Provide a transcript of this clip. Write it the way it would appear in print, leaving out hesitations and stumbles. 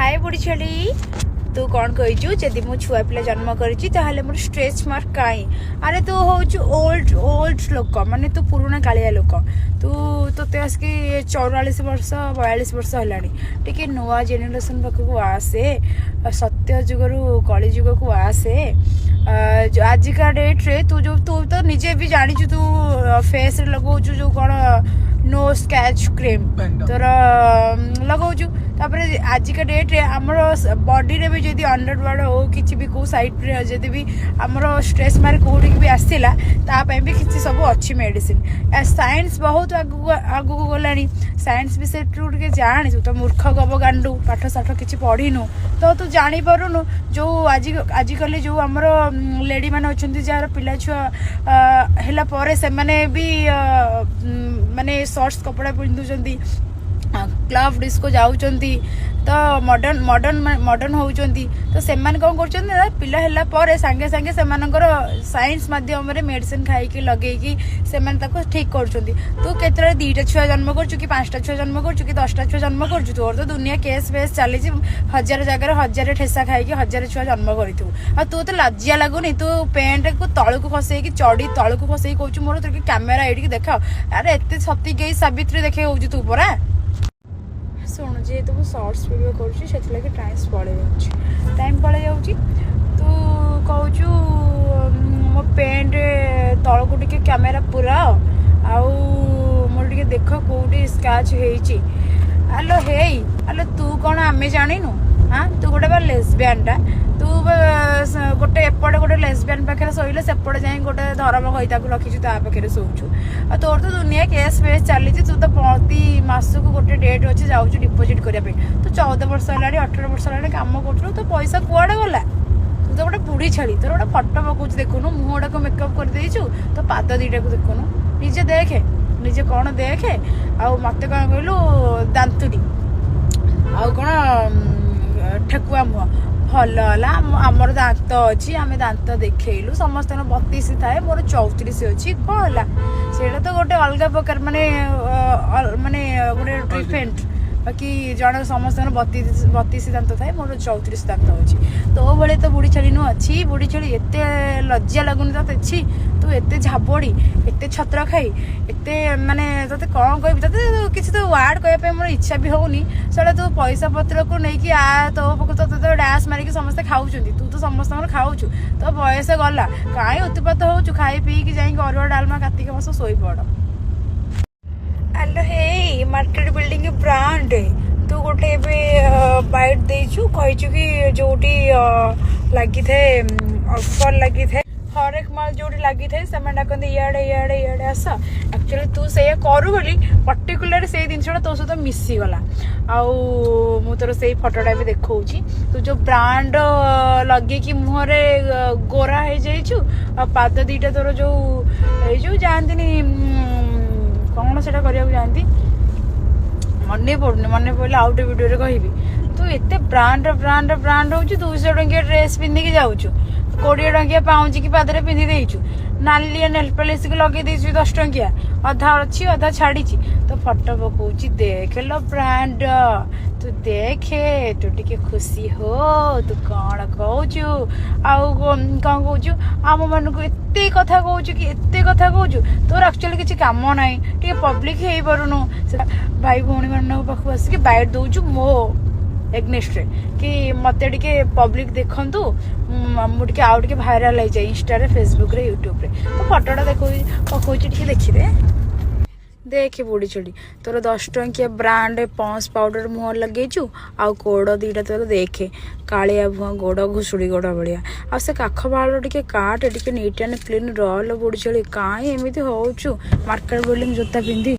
ହାଏ ବୁଢ଼ୀ ଛେଳି, ତୁ କ'ଣ କହିଛୁ? ଯଦି ମୁଁ ଛୁଆ ପିଲା ଜନ୍ମ କରିଛି, ତାହେଲେ ମୋର ଷ୍ଟ୍ରେଚ୍ ମାର୍କ କାହିଁ? ଆରେ, ତୁ ହଉଛୁ ଓଲ୍ଡ ଓଲ୍ଡ ଲୋକ, ମାନେ ତୁ ପୁରୁଣା କାଳିଆ ଲୋକ। ତୋତେ ଆସିକି 44 ବର୍ଷ, 42 ବର୍ଷ ହେଲାଣି। ଟିକେ ନୂଆ ଜେନେରେସନ୍ ପାଖକୁ ଆସେ, ସତ୍ୟ ଯୁଗରୁ କଳି ଯୁଗକୁ ଆସେ। ଆଜିକା ଡେଟ୍ରେ ତୁ ତ ନିଜେ ବି ଜାଣିଛୁ, ତୁ ଫେସ୍ରେ ଲଗାଉଛୁ ଯୋଉ କ'ଣ ନୋ ସ୍କ୍ରାଚ୍ କ୍ରିମ୍ ତୋର ଲଗାଉଛୁ। ତାପରେ ଆଜିକା ଡେଟ୍ରେ ଆମର ବଡିରେ ବି ଯଦି ଅଣ୍ଡରୱାର୍ଡ ହଉ, କିଛି ବି କେଉଁ ସାଇଡ଼୍ରେ ଯଦି ବି ଆମର ଷ୍ଟ୍ରେଚ୍ ମାର୍କ କେଉଁଠିକି ବି ଆସିଲା, ତା ପାଇଁ ବି କିଛି ସବୁ ଅଛି ମେଡ଼ିସିନ। ସାଇନ୍ସ ବହୁତ ଆଗକୁ ଆଗକୁ ଗଲାଣି। ସାଇନ୍ସ ବିଷୟରେ ତୁ ଟିକେ ଜାଣି। ତୁ ତ ମୂର୍ଖ ଗବ ଗାଣ୍ଡୁ, ପାଠ ସାଠ କିଛି ପଢ଼ିନୁ ତ ତୁ ଜାଣିପାରୁନୁ। ଯୋଉ ଆଜିକାଲି ଯୋଉ ଆମର ଲେଡି ମାନେ ଅଛନ୍ତି, ଯାହାର ପିଲା ଛୁଆ ହେଲା ପରେ ସେମାନେ ବି ମାନେ ସର୍ଟସ କପଡ଼ା ପିନ୍ଧୁଛନ୍ତି, କ୍ଲବ୍ ଡିସ୍କୋ ଯାଉଛନ୍ତି, ତ ମଡର୍ନ ମଡର୍ନ ମଡର୍ନ ହେଉଛନ୍ତି। ତ ସେମାନେ କ'ଣ କରୁଛନ୍ତି ନା, ପିଲା ହେଲା ପରେ ସାଙ୍ଗେ ସାଙ୍ଗେ ସେମାନଙ୍କର ସାଇନ୍ସ ମାଧ୍ୟମରେ ମେଡ଼ିସିନ ଖାଇକି, ଲଗେଇକି ସେମାନେ ତାକୁ ଠିକ୍ କରୁଛନ୍ତି। ତୁ କେତେବେଳେ 2ଟା ଛୁଆ ଜନ୍ମ କରୁଛୁ କି 5ଟା ଛୁଆ ଜନ୍ମ କରୁଛୁ କି 10ଟା ଛୁଆ ଜନ୍ମ କରୁଛୁ, ତୋର ତ ଦୁନିଆ କେସ୍ ଫେସ୍ ଚାଲିଛି। ହଜାର ଜାଗାରେ ହଜାରେ ଠେସା ଖାଇକି ହଜାରେ ଛୁଆ ଜନ୍ମ କରିଥିବୁ। ଆଉ ତୁ ତ ଲଜ୍ଜା ଲାଗୁନି? ତୁ ପ୍ୟାଣ୍ଟକୁ ତଳକୁ ଖସେଇକି, ଚଡ଼ି ତଳକୁ ଖସେଇକି କହୁଛୁ, ମୋର ତୋର କ୍ୟାମେରା ଏଇଠିକି ଦେଖାଅ। ଆରେ, ଏତେ ସତୀ କେହି ସାବିତ୍ରୀ ଦେଖେଇ ହଉଛି ତୁ ପରା। ଶୁଣୁ, ଯେହେତୁ ମୁଁ ସର୍ଟସ୍ ଭିଡ଼ିଓ କରୁଛି, ସେଥିଲାଗି ଟାଇମ୍ ପଳେଇ ଯାଉଛି। ତୁ କହୁଛୁ ମୋ ପ୍ୟାଣ୍ଟ ତଳକୁ ଟିକେ କ୍ୟାମେରା ପୁରାଅ ଆଉ ମୋର ଟିକେ ଦେଖ କେଉଁଠି ସ୍କ୍ରାଚ୍ ହେଇଛି। ଆଲୋ ହେଇ, ଆଲୋ, ତୁ କ'ଣ ଆମେ ଜାଣିନୁ? ହଁ, ତୁ ଗୋଟେ ବା ଲେସବିଆନଟା। ତୁ ବା ଗୋଟେ ଏପଟେ ଗୋଟେ ଲେସବିଆନ ପାଖରେ ଶୋଇଲେ, ସେପଟେ ଯାଇ ଗୋଟେ ଧରମ ଘଇତାକୁ ରଖିଛୁ, ତା ପାଖରେ ଶୋଉଛୁ। ଆଉ ତୋର ତ ଦୁନିଆ କେସ୍ ଫେସ୍ ଚାଲିଛି। ତୁ ତ ପ୍ରତି ମାସକୁ ଗୋଟେ ଡେଟ୍ ଅଛି, ଯାଉଛୁ ଡିପୋଜିଟ୍ କରିବା ପାଇଁ। ତୁ 14 ବର୍ଷ ହେଲାଣି, 18 ବର୍ଷ ହେଲାଣି କାମ କରୁଥିଲୁ, ତୋ ପଇସା କୁଆଡ଼େ ଗଲା? ତୁ ତ ଗୋଟେ ବୁଢ଼ୀ ଛେଳି। ତୋର ଗୋଟେ ଫଟୋ ପକଉଛି, ଦେଖୁନୁ। ମୁହଁଟାକୁ ମେକଅପ୍ କରିଦେଇଛୁ, ତୋ ପାଦ 2ଟାକୁ ଦେଖୁନୁ। ନିଜେ ଦେଖେ, ନିଜେ କ'ଣ ଦେଖେ। ଆଉ ମତେ କ'ଣ କହିଲୁ? ଦାନ୍ତୁରୀ ଆଉ କ'ଣ ଠେକୁଆ ମୁହଁ। ଭଲ ହେଲା, ଆମର ଦାନ୍ତ ଅଛି, ଆମେ ଦାନ୍ତ ଦେଖେଇଲୁ। ସମସ୍ତଙ୍କର 32 ଥାଏ, ମୋର 34 ଅଛି, କ'ଣ ହେଲା? ସେଇଟା ତ ଗୋଟେ ଅଲଗା ପ୍ରକାର, ମାନେ ଗୋଟେ ଡିଫରେଣ୍ଟ। ବାକି ଜଣେ ସମସ୍ତଙ୍କର 32 ଦାନ୍ତ ଥାଏ, ମୋର 34 ଦାନ୍ତ ଅଛି। ତୋ ଭଳି ତ ବୁଢ଼ୀ ଛେଳି ନୁହଁ। ଛି, ବୁଢ଼ୀ ଛେଳି, ଏତେ ଲଜ୍ଜା ଲାଗୁନି ତତେ? ଛି, ତୁ ଏତେ ଝାବଡ଼ି, ଏତେ ଛତ୍ର ଖାଇ, ଏତେ ମାନେ ତତେ କ'ଣ କହିବି? ତତେ କିଛି ତ ୱାର୍ଡ କହିବା ପାଇଁ ମୋର ଇଚ୍ଛା ବି ହଉନି। ସେଇଟା ତୁ ପଇସା ପତ୍ରକୁ ନେଇକି ଆ ତୋ ପାଖକୁ ତତେ ତ ଡ୍ୟାସ୍ ମାରିକି ସମସ୍ତେ ଖାଉଛନ୍ତି। ତୁ ତ ସମସ୍ତଙ୍କର ଖାଉଛୁ। ତୋ ବୟସ ଗଲା, କାହିଁ ଉତ୍ପାତ ହଉଛୁ? ଖାଇ ପିଇକି ଯାଇକି ଅରୁଆ ଡାଲମା କାର୍ତ୍ତିକ ମାସ ଶୋଇପଡ଼। ଆଲୋ ହେଇ, ମାର୍କେଟ ବିଲ୍ଡିଂ ବ୍ରାଣ୍ଡ, ତୁ ଗୋଟେ ଏବେ ବାଇଟ୍ ଦେଇଛୁ, କହିଛୁ କି ଯୋଉଠି ଲାଗିଥାଏ, ଅଫର ଲାଗିଥାଏ, ହରେକ ମାଲ ଯୋଉଠି ଲାଗିଥାଏ, ସେମାନେ ଡାକନ୍ତି, ଇଆଡ଼େ ଇଆଡ଼େ ଇଆଡ଼େ ଆସ। ଆକ୍ଚୁଆଲି ତୁ ସେଇଆ କରୁ ବୋଲି ପର୍ଟିକୁଲାର ସେଇ ଜିନିଷଟା ତୋ ସହିତ ମିଶିଗଲା। ଆଉ ମୁଁ ତୋର ସେଇ ଫଟୋଟା ବି ଦେଖଉଛି। ତୁ ଯୋଉ ବ୍ରାଣ୍ଡ ଲଗେଇକି ମୁହଁରେ ଗୋରା ହେଇଯାଇଛୁ ଆଉ ପାଦ 2ଟା ତୋର ଯୋଉ ଏଇ ଯୋଉ ଯାଆନ୍ତିନି, କ'ଣ ସେଟା କରିବାକୁ ଯାଆନ୍ତି, ମନେ ପଡୁନି। ମନେ ପଡ଼ିଲେ ଆଉ ଗୋଟେ ଭିଡ଼ିଓରେ କହିବି। ତୁ ଏତେ ବ୍ରାଣ୍ଡ ବ୍ରାଣ୍ଡ ବ୍ରାଣ୍ଡ ହଉଛୁ, 200 ଟଙ୍କିଆ ଡ୍ରେସ୍ ପିନ୍ଧିକି ଯାଉଛୁ, 20 ଟଙ୍କିଆ ପାଉଁଜିକି ପାଦରେ ପିନ୍ଧି ଦେଇଛୁ, ନାଲିଆ ନେଲ୍ ପଲିସିକି ଲଗେଇ ଦେଇଛୁ 10 ଟଙ୍କିଆ, ଅଧା ଅଛି ଅଧା ଛାଡିଛି। ତ ଫଟୋ ପକଉଛି, ଦେଖ ଲୋ ବ୍ରାଣ୍ଡ, ତୁ ଦେଖେ, ତୁ ଟିକେ ଖୁସି ହୋ। ତୁ କ'ଣ କହୁଛୁ? ଆଉ କ'ଣ କହୁଛୁ? ଆମ ମାନଙ୍କୁ ଏତେ କଥା କହୁଛୁ କି ଏତେ କଥା କହୁଛୁ। ତୋର ଆକ୍ଚୁଆଲି କିଛି କାମ ନାହିଁ, ଟିକେ ପବ୍ଲିକ ହେଇପାରୁନୁ। ସେ ଭାଇ ଭଉଣୀ ମାନଙ୍କ ପାଖକୁ ଆସିକି ବାଇଟ୍ ଦଉଛୁ ମୋ ଏଗନେଷ୍ଟରେ କି ମତେ ଟିକେ ପବ୍ଲିକ ଦେଖନ୍ତୁ, ମୁଁ ଟିକେ ଆଉ ଟିକେ ଭାଇରାଲ ହେଇଯାଏ ଇନଷ୍ଟାରେ, ଫେସବୁକରେ, ୟୁଟ୍ୟୁବରେ। ତ ଫଟୋଟା ଦେଖଉଛି, ପକଉଛି, ଟିକେ ଦେଖିଦେ। ଦେଖେ ବୁଢ଼ୀ ଛେଳି, ତୋର 10 ଟଙ୍କିଆ ବ୍ରାଣ୍ଡ ପନ୍ସ ପାଉଡର ମୁହଁ ଲଗେଇଛୁ ଆଉ ଗୋଡ଼ 2ଟା ତୋର ଦେଖେ, କାଳିଆ ଭୁଆଁ ଗୋଡ଼, ଘୁଷୁଡ଼ି ଗୋଡ଼ ଭଳିଆ। ଆଉ ସେ କାଖ ବାଳ ଟିକେ କାଟେ, ଟିକେ ନିଟ୍ ଆଣ୍ଡ କ୍ଲିନ୍ ରହଲୋ ବୁଢ଼ୀ ଛେଳି। କାହିଁ ଏମିତି ହଉଛୁ ମାର୍କେଟ ବିଲ୍ଡିଂ ଜୋତା ପିନ୍ଧି?